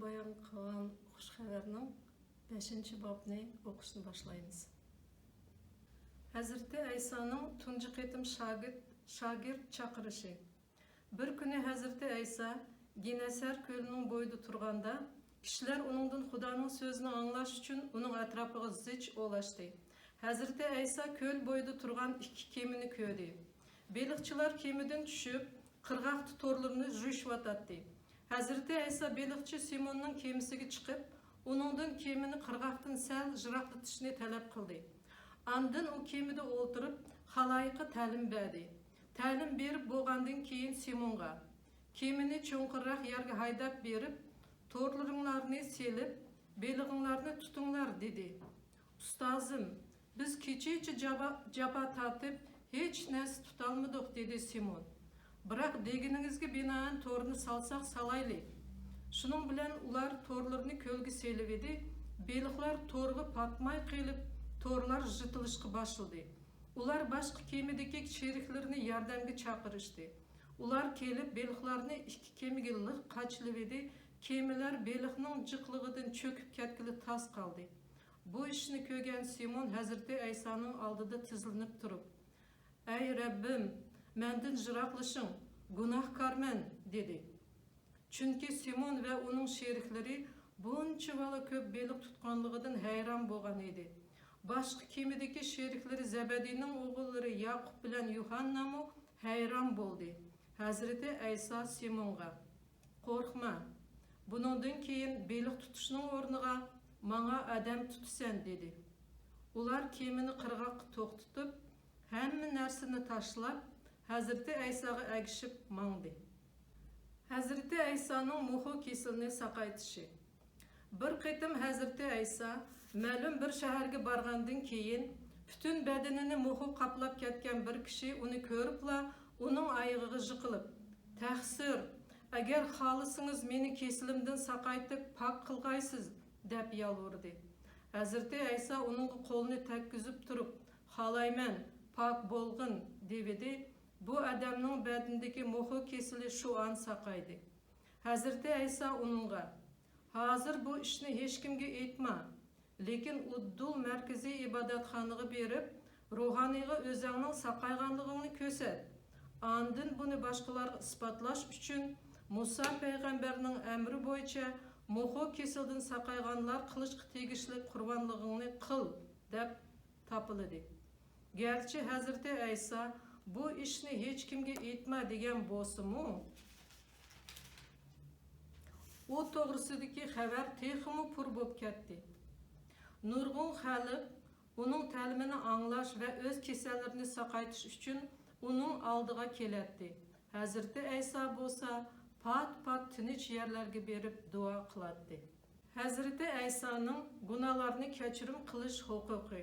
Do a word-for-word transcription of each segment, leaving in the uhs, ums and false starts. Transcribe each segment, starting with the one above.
بايان قىلغان خۇش خەۋەرنىڭ بەشىنچى بابنى ئوقۇشنى باشلايمىز. ھەزرىتى ئەيسانىڭ تۇنجى قېتىم شاگىرت، شاگىرت چاقىرىشى. بىر كۈنى ھەزرىتى ئەيسا گېنەسەر كۆلىنىڭ بويىدا تۇرغاندا، كىشىلەر ئۇنىڭدىن خۇدانىڭ سۆزىنى ئاڭلاش ئۈچۈن ئۇنىڭ ئەتراپىغا زىچ ئولاشتى. ھەزرىتى ئەيسا كۆل بويىدا تۇرغان ئىككى كېمىنى كۆردى. بېلىقچىلار كېمىدىن چۈشۈپ، قىرغاقتا تورلىرىنى يۇيۇشۇۋاتاتتى. ھەزرىتى ئەيسا بېلىقچى سىموننىڭ كېمىسىگە چىقىپ، ئۇنىڭدىن كېمىنى قىرغاقتىن سەل يىراقلىتىشنى تەلەپ قىلدى. ئاندىن ئۇ كېمىدە ئولتۇرۇپ، خالايىققا تەلىم بەردى. تەلىم بېرىپ بولغاندىن كېيىن سىمونغا، كېمىنى چوڭقۇرراق يەرگە ھايداپ بېرىپ، تورلىرىڭلارنى سېلىپ، بېلىقىڭلارنى تۇتۇڭلار، دېدى. ئۇستازىم، بىز كېچىچە جاپا، جاپا تارتىپ، ھېچ نەرسە تۇتالمىدۇق، دېدى سىمون. بىراق، دېگىنىڭىزگە بىنائەن، تورنى سالساق سالايلى. شۇنىڭ بىلەن ئۇلار تورلىرىنى كۆلگە سېلىۋىدى. بېلىقلار تورغا پاتماي قېلىپ، تورلار يىرتىلىشقا باشلىدى. ئۇلار باشقا كېمىدىكى شېرىكلىرىنى ياردەمگە چاقىرىشتى. ئۇلار كېلىپ، بېلىقلارنى ئىككى كېمىگە لىق قاچىلىۋىدى. كېمىلەر بېلىقنىڭ جىقلىقىدىن چۆكۈپ كەتكىلى تاس قالدى. بۇ ئىشنى كۆرگەن سىمون ھەزرىتى ئەيسانىڭ ئالدىدا تىزلىنىپ تۇرۇپ، ئەي رەببىم، مەندىن يىراقلىشىڭ، گۇناھكارمەن، دېدى. چۈنكى سىمون ۋە ئۇنىڭ شېرىكلىرى بۇنچىۋالا كۆپ بېلىق تۇتقانلىقىدىن ھەيران بولغان ئىدى. باشقا كېمىدىكى شېرىكلىرى زەبەدىينىڭ ئوغۇللىرى ياقۇپ بىلەن يۇھاننامۇ ھەيران بولدى. ھەزرىتى ئەيسا سىمونغا، قورقما، بۇنىڭدىن كېيىن بېلىق تۇتۇشنىڭ ئورنىغا ماڭا ئادەم تۇتىسەن، دېدى. ئۇلار كېمىنى قىرغاققا توختىتىپ، ھەممە نەرسىنى تاشلاپ، ھەزرىتى ئەيساغا ئەگىشىپ ماڭدى. ھەزرىتى ئەيسانىڭ موخو كېسىلىنى ساقايتىشى. بىر قېتىم ھەزرىتى ئەيسا مەلۇم بىر شەھەرگە بارغاندىن كېيىن، پۈتۈن بەدىنىنى موخو قاپلاپ كەتكەن بىر كىشى ئۇنى كۆرۈپلا، ئۇنىڭ ئايىغىغا يىقىلىپ، تەقسىر، ئەگەر خالىسىڭىز، مېنى كېسىلىمدىن ساقايتىپ، پاك قىلغايسىز، دەپ يالۋۇردى. ھەزرىتى ئەيسا ئۇنىڭغا قولىنى تەگكۈزۈپ تۇرۇپ، خالايمەن، پاك بولغىن، دېۋىدى. بۇ ئادەمنىڭ بەدىنىدىكى موخو كېسىلى شۇ ئان ساقايدى. ھەزرىتى ئەيسا ئۇنىڭغا، ھازىر بۇ ئىشنى ھېچكىمگە ئېيتما، لېكىن ئۇددۇل مەركىزىي ئىبادەتخانىغا بېرىپ، روھانىيغا ئۆزەڭنىڭ ساقايغانلىقىڭنى كۆرسەت. ئاندىن بۇنى باشقىلارغا ئىسپاتلاش ئۈچۈن، مۇسا پەيغەمبەرنىڭ ئەمرى بويىچە موخو كېسىلىدىن ساقايغانلار قىلىشقا تېگىشلىك قۇربانلىقىڭنى قىل، دەپ تاپىلىدى. گەرچە ھەزرىتى ئەيسا بۇ ئىشنى ھېچكىمگە ئېيتما دېگەن بولسىمۇ، ئۇ توغرىسىدىكى خەۋەر تېخىمۇ پۇر بولۇپ كەتتى. نۇرغۇن خەلق ئۇنىڭ تەلىمىنى ئاڭلاش ۋە ئۆز كېسەللىرىنى ساقايتىش ئۈچۈن ئۇنىڭ ئالدىغا كېلەتتى. ھەزرىتى ئەيسا بولسا پات-پات تىنچ يەرلەرگە بېرىپ دۇئا قىلاتتى. ھەزرىتى ئەيسانىڭ گۇناھلارنى كەچۈرۈم قىلىش ھوقۇقى.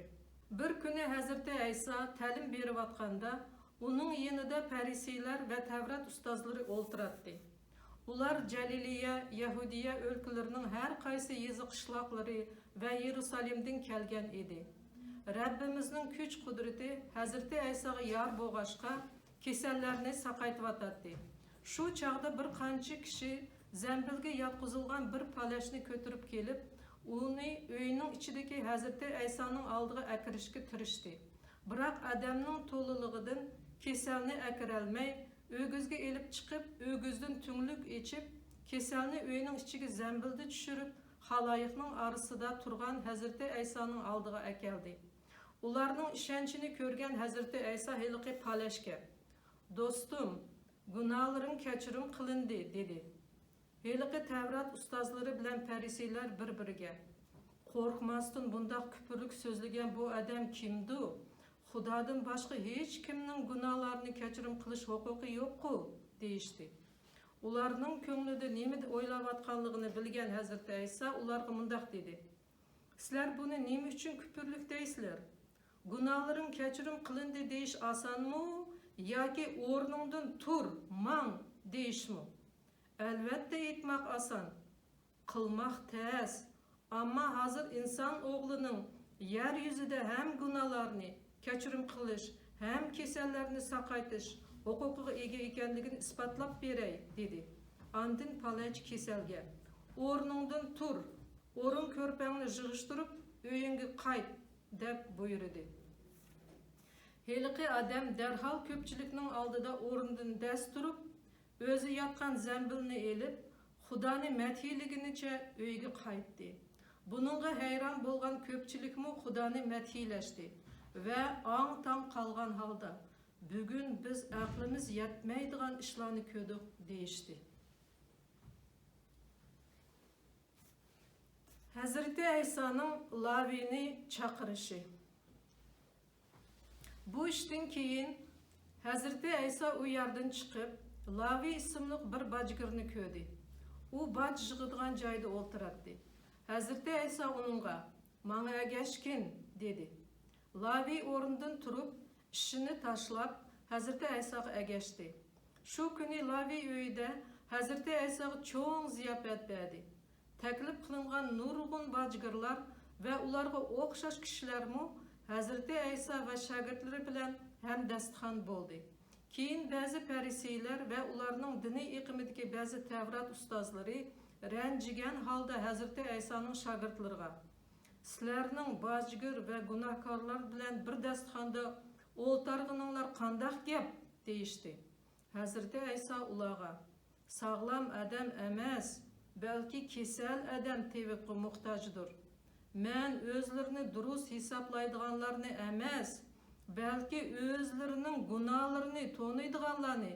بىر كۈنى ھەزرىتى ئەيسا تەلىم بېرىۋاتقاندا، ئۇنىڭ يېنىدا پەرىسىيلەر ۋە تەۋرات ئۇستازلىرى ئولتۇراتتى. ئۇلار جەلىلىيە، يەھۇدىيە ئۆلكىلىرىنىڭ ھەر قايسى يېزا قىشلاقلىرى ۋە يېرۇسالېمدىن كەلگەن ئىدى. رەببىمىزنىڭ كۈچ قۇدرىتى ھەزرىتى ئەيساغا يار بولغاچقا، كېسەللەرنى ساقايتىۋاتاتتى. شۇ چاغدا بىر قانچە كىشى زەمبىلگە ياتقۇزۇلغان بىر پالەچنى كۆتۈرۈپ كېلىپ، ئۇنى ئۆينىڭ ئىچىدىكى ھەزرىتى ئەيسانىڭ ئالدىغا ئەكىرىشكە تىرىشتى. بىراق ئادەمنىڭ تولىلىقىدىن كېسەلنى ئەكىرەلمەي، ئۆگزىگە ئېلىپ چىقىپ، ئۆگزىدىن تۈڭلۈك ئېچىپ، كېسەلنى ئۆينىڭ ئىچىگە زەمبىلدە چۈشۈرۈپ، خالايىقنىڭ ئارىسىدا تۇرغان ھەزرىتى ئەيسانىڭ ئالدىغا ئەكەلدى. ئۇلارنىڭ ئىشەنچىنى كۆرگەن ھەزرىتى ئەيسا ھېلىقى پالەچكە، دوستۇم، گۇناھلىرىڭ كەچۈرۈم قىلىندى، دېدى. ھېلىقى تەۋرات ئۇستازلىرى بىلەن پەرىسىيلەر بىر-بىرىگە، قورقماستىن بۇنداق كۈپۈرلۈك سۆزلىگەن بۇ ئادەم كىمدۇ؟ خۇدادىن باشقا ھېچكىمنىڭ گۇناھلارنى كەچۈرۈم قىلىش ھوقۇقى يوققۇ؟ دېيىشتى. ئۇلارنىڭ كۆڭلىدە نېمە ئويلاۋاتقانلىقىنى بىلگەن ھەزرىتى ئەيسا ئۇلارغا مۇنداق دېدى، سىلەر بۇنى نېمە ئۈچۈن كۈپۈرلۈك دەيسىلەر؟ گۇناھلىرىڭ كەچۈرۈم قىلىندى دېيىش ئاسانمۇ ياكى ئورنۇڭدىن تۇر، ماڭ دېيىشمۇ؟ ئەلۋەتتە ئېيتماق ئاسان، قىلماق تەس. ئەمما ھازىر ئىنسان ئوغلىنىڭ يەر يۈزىدە ھەم گۇناھلارنى كەچۈرۈم قىلىش، ھەم كېسەللەرنى ساقايتىش ھوقۇقىغا ئىگە ئىكەنلىكىنى ئىسپاتلاپ بېرەي، دېدى. ئاندىن پالەچ كېسەلگە، «ئورنۇڭدىن تۇر، ئورۇن كۆرپەڭنى يىغىشتۇرۇپ، ئۆيۈڭگە قايت» دەپ بۇيرۇدى. ھېلىقى ئادەم دەرھال كۆپچىلىكنىڭ ئالدىدا ئورنىدىن دەس تۇرۇپ، ئۆزى ياتقان زەمبىلنى ئېلىپ، خۇدانى مەدھىيلىگىنىچە ئۆيىگە قايتتى. بۇنىڭغا ھەيران بولغان كۆپچىلىكمۇ خۇدانى مەدھىيلەشتى ۋە ئاڭ-تاڭ قالغان ھالدا، «بۈگۈن بىز ئەقلىمىز يەتمەيدىغان ئىشلارنى كۆردۇق» دېيىشتى. ھەزرىتى ئەيسانىڭ لاۋىنى چاقىرىشى. بۇ ئىشتىن كېيىن ھەزرىتى ئەيسا ئۇ يەردىن چىقىپ، لاۋى ئىسىملىق بىر باجگىرنى كۆردى. ئۇ باج يىغىدىغان جايدا ئولتۇراتتى. ھەزرىتى ئەيسا ئۇنىڭغا، «ماڭا ئەگەشكىن» دېدى. لاۋى ئورنىدىن تۇرۇپ، ئىشىنى تاشلاپ، ھەزرىتى ئەيساغا ئەگەشتى. شۇ كۈنى لاۋى ئۆيىدە ھەزرىتى ئەيساغا چوڭ زىياپەت بەردى. تەكلىپ قىلىنغان نۇرغۇن باجگىرلار ۋە ئۇلارغا ئوخشاش كىشىلەرمۇ ھەزرىتى ئەيسا ۋە شاگىرتلىرى بىلەن ھەمدەستىخان بولدى. كېيىن بەزى پەرىسىيلەر ۋە ئۇلارنىڭ دىنىي ئېقىمىدىكى بەزى تەۋرات ئۇستازلىرى رەنجىگەن ھالدا ھەزرىتى ئەيسانىڭ شاگىرتلىرىغا، «سىلەرنىڭ باجگىر ۋە گۇناھكارلار بىلەن بىر داستىخاندا ئولتارغىنىڭلار قانداق گەپ؟» دېيىشتى. ھەزرىتى ئەيسا ئۇلارغا، «ساغلام ئادەم ئەمەس، بەلكى كېسەل ئادەم تېۋىپقا موھتاجدۇر. مەن ئۆزلىرىنى دۇرۇس ھېسابلايدىغانلارنى ئەمەس، بەلكى ئۆزلىرىنىڭ گۇناھلىرىنى تونۇيدىغانلارنى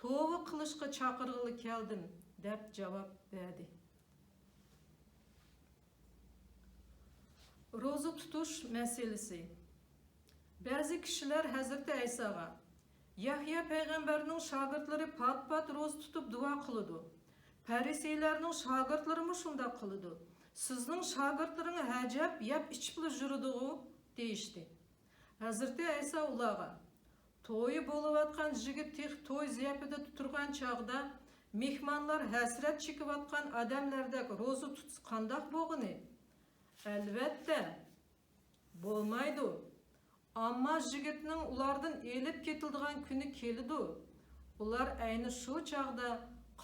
توۋا قىلىشقا چاقىرغىلى كەلدىم» دەپ جاۋاب بەردى. روزا تۇتۇش مەسىلىسى. بەزى كىشىلەر ھەزرىتى ئەيساغا، «يەھيا پەيغەمبەرنىڭ شاگىرتلىرى پات-پات روزا تۇتۇپ دۇئا قىلىدۇ. پەرىسىيلەرنىڭ شاگىرتلىرىمۇ شۇنداق قىلىدۇ. سىزنىڭ شاگىرتلىرىڭىز ئەجەب يەپ ئىچىپلا يۈرىدىغۇ؟» دېيىشتى. ھەزرىتى ئەيسا ئۇلارغا، «تويى بولۇۋاتقان يىگىت تېخى توي زىياپىتىدە تۇرغان چاغدا، مېھمانلار ھەسرەت چېكىۋاتقان ئادەملەردەك روزا تۇتسا قانداق بولغىنى؟ ئەلۋەتتە، بولمايدۇ. ئەمما يىگىتنىڭ ئۇلاردىن ئېلىپ كېتىلىدىغان كۈنى كېلىدۇ. ئۇلار ئەينى شۇ چاغدا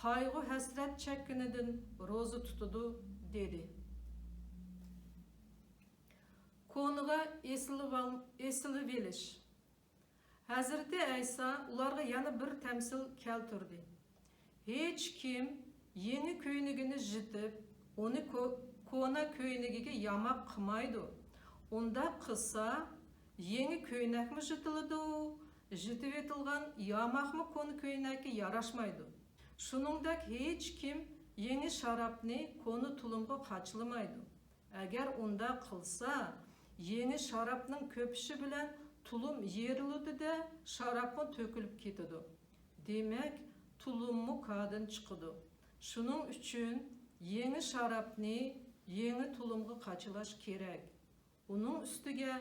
قايغۇ-ھەسرەت چەككىنىدىن روزا تۇتىدۇ» دېدى. كونىغا ئېسىلىۋال-، ئېسىلىۋېلىش. ھەزرىتى ئەيسا ئۇلارغا يەنە بىر تەمسىل كەلتۈردى. ھېچكىم يېڭى كۆينىكىنى يىرتىپ، ئۇنى كو-، كونا كۆينىكىگە ياماق قىلمايدۇ. ئۇنداق قىلسا، يېڭى كۆينەكمۇ يىرتىلىدۇ، يىرتىۋېتىلغان ياماقمۇ كونا كۆينەككە ياراشمايدۇ. شۇنىڭدەك ھېچكىم يېڭى شارابنى كونا تۇلۇمغا قاچىلىمايدۇ. ئەگەر ئۇنداق قىلسا، يېڭى شارابنىڭ كۆپۈشى بىلەن تۇلۇم يېرىلىدۇ-دە، شارابمۇ تۆكۈلۈپ كېتىدۇ. دېمەك، تۇلۇممۇ كاردىن چىقىدۇ. شۇنىڭ ئۈچۈن يېڭى شارابنى يېڭى تۇلۇمغا قاچىلاش كېرەك. ئۇنىڭ ئۈستىگە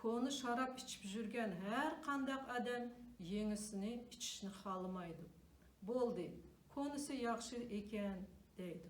كونا شاراب ئىچىپ يۈرگەن ھەر قانداق ئادەم يېڭىسىنى ئىچىشنى خالىمايدۇ. بولدى، كونىسى ياخشى ئىكەن، دەيدۇ.